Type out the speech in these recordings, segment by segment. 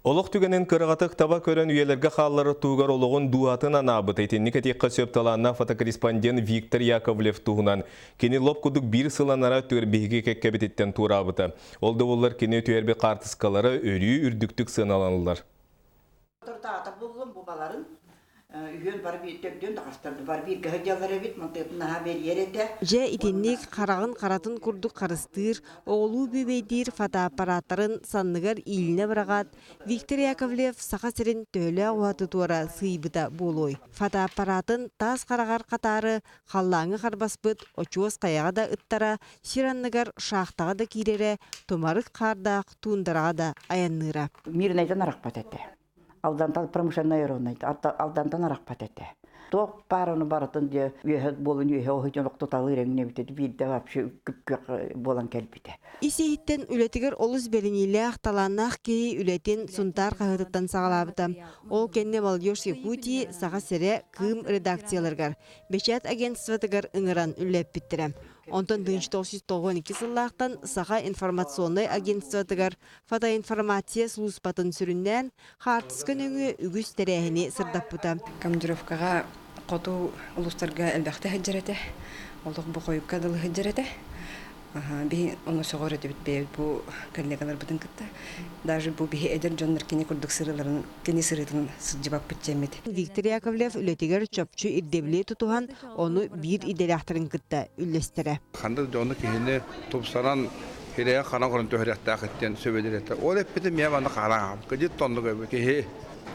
Олох түгэнин кыраҕатык таба көрөн үйэлэргэ хаалларар туһугар олоҕун дууһатын анаабыт, итинник этиэххэ сөп талааннаах фотокорреспондент Виктор Яковлев туһунан. Кини лоп курдук биир сыл анараа өттүгэр биһиги кэккэбититтэн туораабыта. Ол да буоллар кини түһэрбит хаартыскалара өрүү үрдүктүк сыаналаналлар. Соторутааҕыта буллум бу баларын. Үһүөн бары биир төрдүөн да хастарды бары бииргэ сылдьаллар эбит, мантыытын наһаа бэрийэр этэ. Дьэ итинник хараҕын харатын курдук харыстыыр, оҕолуу бүөбэйдиир фотоаппараттарын санныгар иилинэ быраҕаат, Виктор Яковлев Саха сирин төһөлөөх уһаты туора сыыйбыта буолуой? Фотоаппаратын таас хараҕар хатаары халлааҥҥа харбаспыт очуос хайаҕа да ыттара, сир анныгар шахтаҕа да киирэрэ, тумарык хаардаах туундараҕа да айанныыра. Мирнэйтэн арахпат этэ. Алдантан промышленнай Алдантан арахпат этэ. Туох баар ону барытын дьэ үөһэ буолан үөһэ оһутун охтуталыыр эҥнэбитэ биирдэ вообще күп-күөх буолан кэлбитэ. Ис-иһиттэн үлэтигэр олус бэриниилээх, талааннаах киһи үлэтин Сунтаар хаһыатыттан саҕалаабыта. Ол кэннэ Молодежь Якутии, Саха сирэ, Кыым редакцияларыгар, Бэчээт агентствотыгар ыҥыран үлэлэппиттэрэ. Онтон 1992 сыллаахтан Саха информационнай агентствотыгар фотоинформация сулууспатын сүрүннээн, хаартыска нөҥүө үгүс тэрээһини сырдаппыта. Командировкаҕа хоту улуустарга элбэхтэ сылдьар этэ. Олох бу хойукка дылы сылдьар этэ. Биһи ону сөҕөр этибит бэйэбит бу коллегаларбытын кытта. Даже бу биһи эдэр дьоннор кини курдук сырыыларын, кини сырыытын сылдьыбаппыт диэммит. Виктор Яковлев үлэтигэр чопчу ирдэбили тутуһан, ону биир идэлээхтэрин кытта үллэстэрэ. Ханнык дьону киһини тупсаран хирэйэ хана көрөн түһэриэхтээх диэн сөбүлүүр этэ. Ол эппитим миэ манна хараам. Кыдьыт тоннук эбит киһи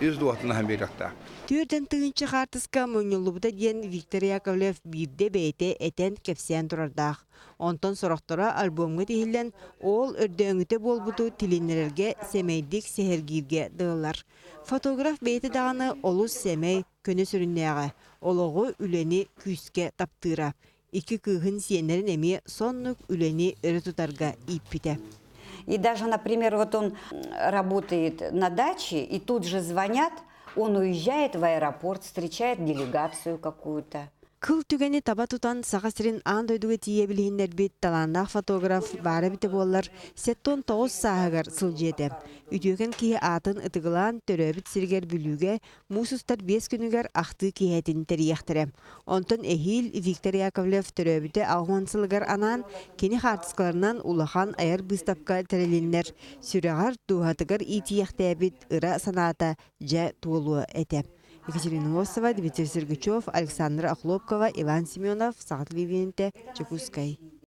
үс дууһатын аһан биэриэхтээх. Түөртэн тыһыынча хаартыска мунньуллубута диэн Виктор Яковлев биирдэ бэйэтэ этэн кэпсээн турардаах. Онтон сорохторо альбомҥа тиһиллэн, ол өрдөөҥүтэ буолбуту тилиннэрэргэ сэмэйдик сэһэргииргэ дылылар. Фотограф бэйэтэ даҕаны олус сэмэй, көнө сүрүннээҕэ, олоҕу, үлэни күүскэ таптыыра. Икки кыыһын сиэннэрин эмиэ соннук үлэни өрө тутарга ииппитэ. И даже, например, вот он работает на даче, и тут же звонят, он уезжает в аэропорт, встречает делегацию какую-то. Кыл түгэни таба тутан Саха сирин аан дойдуга тиийэ билиһиннэрбит талааннаах фотограф баара эбитэ буоллар, 79 сааһыгар сылдьыа этэ. Үтүөкэн киһи аатын ытыгылаан төрөөбүт сиригэр Бүлүүгэ муус устар биэс күнүгэр ахтыы киэһэтин тэрийиэхтэрэ. Онтон эһиил Виктор Яковлев төрөөбүтэ 80 сылыгар анаан кини хаартыскаларынан улахан айар быыстапка тэрилиннэр, сүрэҕэр, дууһатыгар иитийэхтээбит ыра санаата дьэ туолуо этэ. Екатерина Носова, Дмитрий Сергучев, Александра Охлопкова, Иван Семенов, Саха телевидениетэ, Дьокуускай.